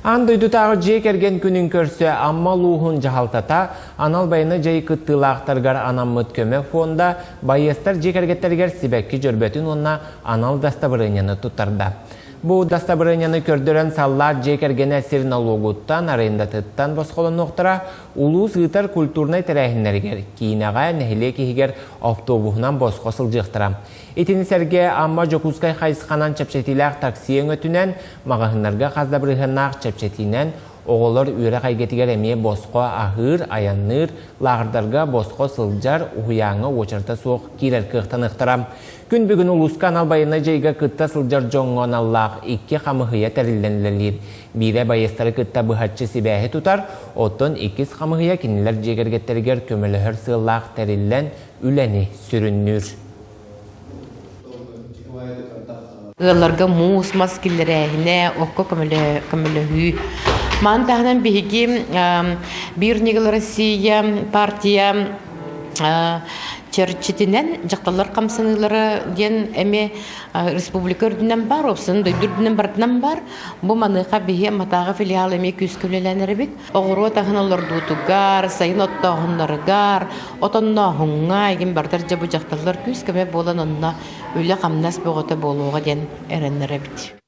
Аан дойдутааҕы дьиэ кэргэн күнүн көрсө Амма улууһун дьаһалтата анал байыаннай дьайыы кыттыылаахтарыгар анаммыт көмө фонда байыастар дьиэ кэргэттэригэр сибэкки дьөрбөтүн уонна анал дастабырыанньаны туттарда. Бу дастабырыанньаны көрдөрөн саллаат дьиэ кэргэнэ сир налогуттан, арендатыттан босхолонуохтара, улуус ыытар культурнай тэрээһиннэригэр, киинэҕэ, нэһилиэк иһигэр автобуһунан босхо сылдьыахтара. Итини сэргэ Амма Дьокуускай хайысханан чэпчэтиилээх такси өҥөтүнэн, маҕаһыыннарга хас да бырыһыаннаах чэпчэтиинэн оҕолор үөрэх эйгэтигэр эмиэ босхо аһыыр, айанныыр, лааҕырдарга босхо сылдьар, уһуйааҥҥа уочарата суох киирэр кыахтаныахтара. Күн бүгүн улууска анал байыаннай дьайыыга кытта сылдьар дьоҥҥо аналлаах икки хамыһыйа тэриллэн үлэлиир. Биирэ байыастары кытта быһаччы сибээһи тутар, оттон иккис хамыһыйа кинилэр дьиэ кэргэттэригэр көмөлөһөр сыаллаах тэриллэн үлэни сүрүннүүр. Ыалларга муус мас киллэрээһинэ, окко көмөлөһүү. Маны таһынан биһиги Биир ньыгыл Россия партия чэрчитинэн дьахталлар хамсаныылара диэн эмиэ республика үрдүнэн баар, уопсайынан дойду үрдүнэн барытынан баар. Бу маныаха биһи Амматааҕы филиал эмиэ күүскэ үлэлээн эрэбит. Оҕуруот аһын олордуутугар, сайын оттооһуннарыгар, отоннооһуҥҥа игин бардар дьэ бу дьахталлар күүс-көмө буолан онно үлэ-хамнас бөҕөтө буолуоҕа диэн эрэннэрэбит.